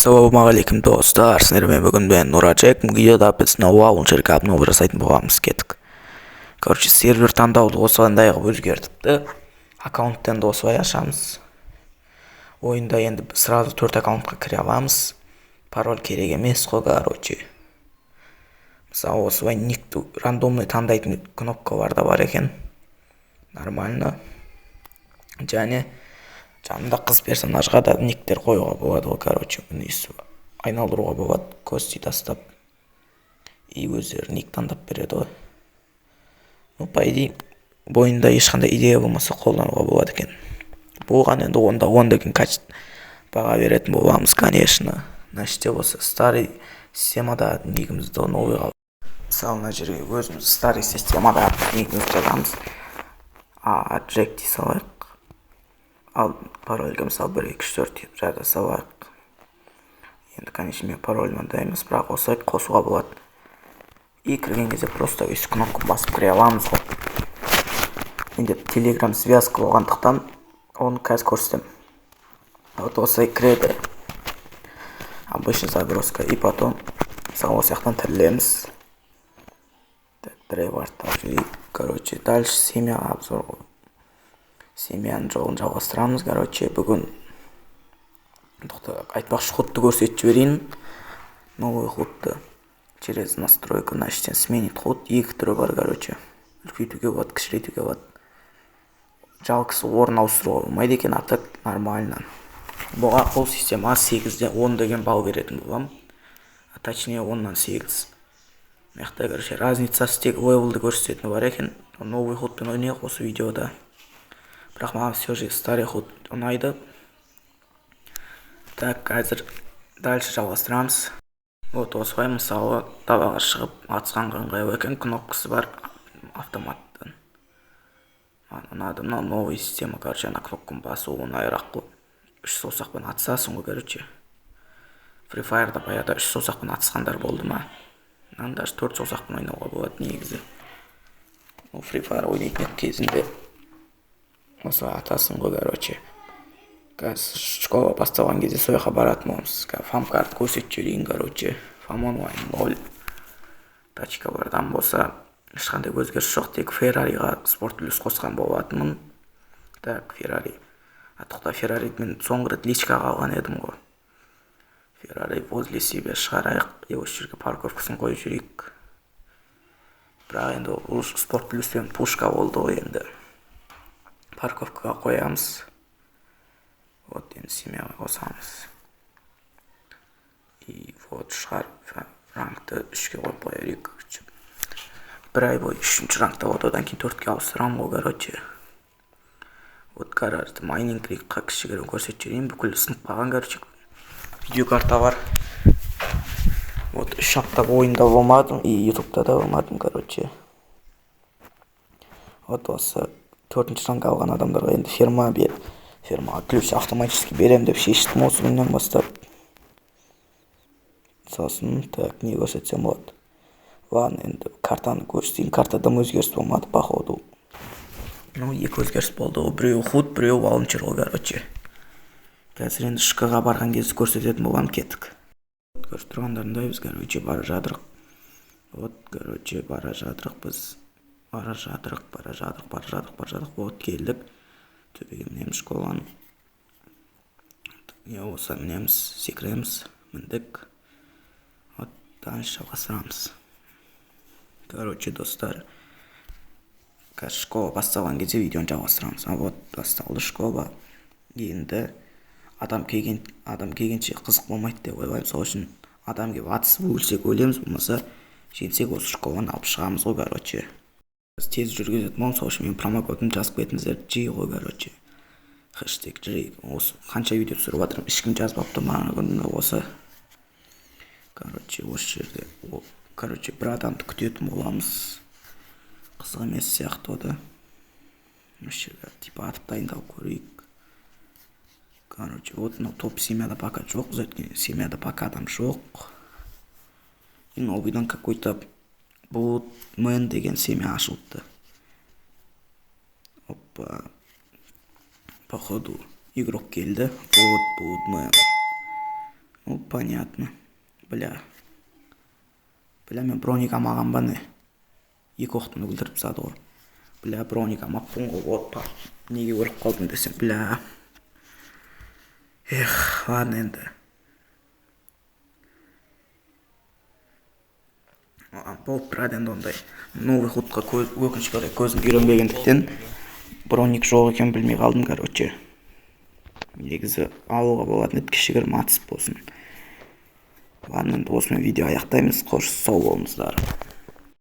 Ассалаумағалейкум, достар! Сіздермен бүгін мен, Нұраджек. Видеода біз лаунчерге обнова жасайтын боламыз. Кеттік. Короче, сервер таңдауды осындай қылып өзгертіпті. Аккаунттан да осылай ашамыз. Ойында енді сразу төрт аккаунтқа кіре аламыз, пароль керек емес қой. Короче, мысалы, осылай никті рандомный таңдайтын кнопкалар да бар екен, нормально. Және жанында қыз персонажға да никтер қоюға болады ғой. Короче, бұны өйстіп айналдыруға болады, кости тастап, и өздері ник таңдап береді ғой. Ну, по идее, бойында ешқандай идея болмаса, қолдануға болады екен. Болған енді 10-да 10 деген качество баға беретін боламыз. Конечно, мына жерде осы старый системада нигімізді новыйға, мысалы, мына жерге өзіміз старый системада нигімізді жазамыз, а Джек дей салайық. Ал парольге, мысалы, 1 2 3 4 деп жаза салайық. Енді, конечно, менің паролім ондай емес, бірақ осылай қосуға болады. И кірген кезде просто өйстіп кнопканы басып кіре аламыз ғой. Менде Телеграм связка болғандықтан, оны қазір көрсетемін. Вот осылай кіреді, обычный загрузка. И потом, мысалы, осы жақтан тірілеміз. Так, драйв жіберейік. Короче, дальше семья обзор ғой, семьяның жолын жалғастырамыз. Короче, бүгін, тоқта, айтпақшы, HUD ты көрсетіп жіберейін, новый HUD ты. Через настройка, мына жерден сменить HUD. Екі түрі бар, короче: үлкейтуге болады, кішірейтуге болады. Жалкысы, орын ауыстыруға болмайды екен, а так нормально. Бұға, бұл системаға 8-де 10 деген балл беретін боламын, точнее, 8/10. Мына жақта, короче, разницасы тек левелді көрсететіні бар екен. Новый HUD пен ойнайық осы видеода, бірақ маған все же старый HUD ұнайды. Так, қазір дальше жалғастырамыз. Вот осылай, мысалы, далаға шығып атысқанға ыңғайлы екен, кнопкасы бар автоматтан. Маған ұнады мынау новый система. Короче, ана кнопканы басу оңайырақ қой, үш саусақпен атысасың ғой. Короче, Free Fire'да баяғыда үш саусақпен атысқандар болды ма? Мынаны даже төрт саусақпен ойнауға болады негізі. Ол Free Fire ойнайтын едік кезінде, осылай атасың ғой. Короче, қазір школа басталған кезде сол жаққа баратын боламыз. Қазір фамкарт көрсетіп жіберейін. Короче, фам онлайн ноль. Тачкалардан болса, ешқандай өзгеріс жоқ, тек Феррариға спорт плюс қосқан болатынмын. Так, Феррари, а, тоқта, Феррариді мен соңғы рет личкаға алған едім ғой. Феррари возле себя шығарайық и осы жерге парковкасын қойып жіберейік. Бірақ енді ол спорт плюспен пушка болды ғой, енді парковкаға қоямыз. Вот, енді семьяға қосамыз. И вот шығарып, рангты үшке қойып қоя берейік. Бір ай бойы үшінші рангта болады, одан кейін төртке ауыстырамын ғой. Короче, вот гаражды, майнинг ригқа кішігірім көрсетіп жіберейін. Бүкіл сынып қалған, короче, видеокарта бар. Вот 3 апта ойында болмадым и Ютубта да болмадым. Короче, вот осы төртінші ранг алған адамдарға енді ферма бер, фермаға ключ автоматически беремін деп шештім осы күннен бастап. Сосын, так, не көрсетсем болады? Ладно, енді картаны көрсетейін. Картада өзгеріс болмады, походу. Ну, екі өзгеріс болды ғой: біреуі HUD, біреуі лаунчер ғой. Короче, қазір енді ШК-ға барған кезде көрсететін боламын. Кеттік. Көріп тұрғандарыңдай, біз, короче, бара жатырық. Вот, короче, бара жатырық біз, бара жатырық, бара жатырық, бара жатырық, бара жатырық. Вот, келдік. Төбеге мінеміз школаның, не болса, мінеміз, секіреміз, міндік. Вот, дальше жалғастырамыз. Короче, достар, қазір школа басталған кезде видеоны жалғастырамыз. А вот басталды школа. Енді адам келген, адам келгенше қызық болмайды деп ойлаймын. Сол үшін адам келіп атысып өлсек, өлеміз, болмаса жеңсек, осы школаны алып шығамыз ғой. Короче, тез жүргізетін боламын. Сол үшін менің промокодымды жазып кетіңіздер, G ғой, короче, #G. Осы қанша видео түсіріп жатырмын, ешкім жазбапты маған осы. Короче, осы жерде, короче, бір адамды күтетін боламыз. Қызық емес сияқты да. Осы жерде типа атып дайындалып көрейік. Короче, вот мынау топ семьяда пока жоқ, өйткені семьяда пока адам жоқ. И новыйдан какой то Блудмен деген семья ашылыпты. Опа, походу, игрок келді. Вот, Блудмен. Ну, понятно. Бля. Бля, мен броник алмаған ба, не? Екі оқтан өлтіріп тастады ғой. Бля, броник алмаппын ғой, вот неге өліп қалдым десем, бля. Эх, ладно енді. Болып тұрады енді ондай. Новый худқа, өкінішке орай, көзім үйренбегендіктен броник жоқ екенін білмей қалдым, короче. Негізі алуға болатын еді, кішігірім атыс болсын. Ладно, енді осымен видео аяқтаймыз. Қош, сау болыңыздар.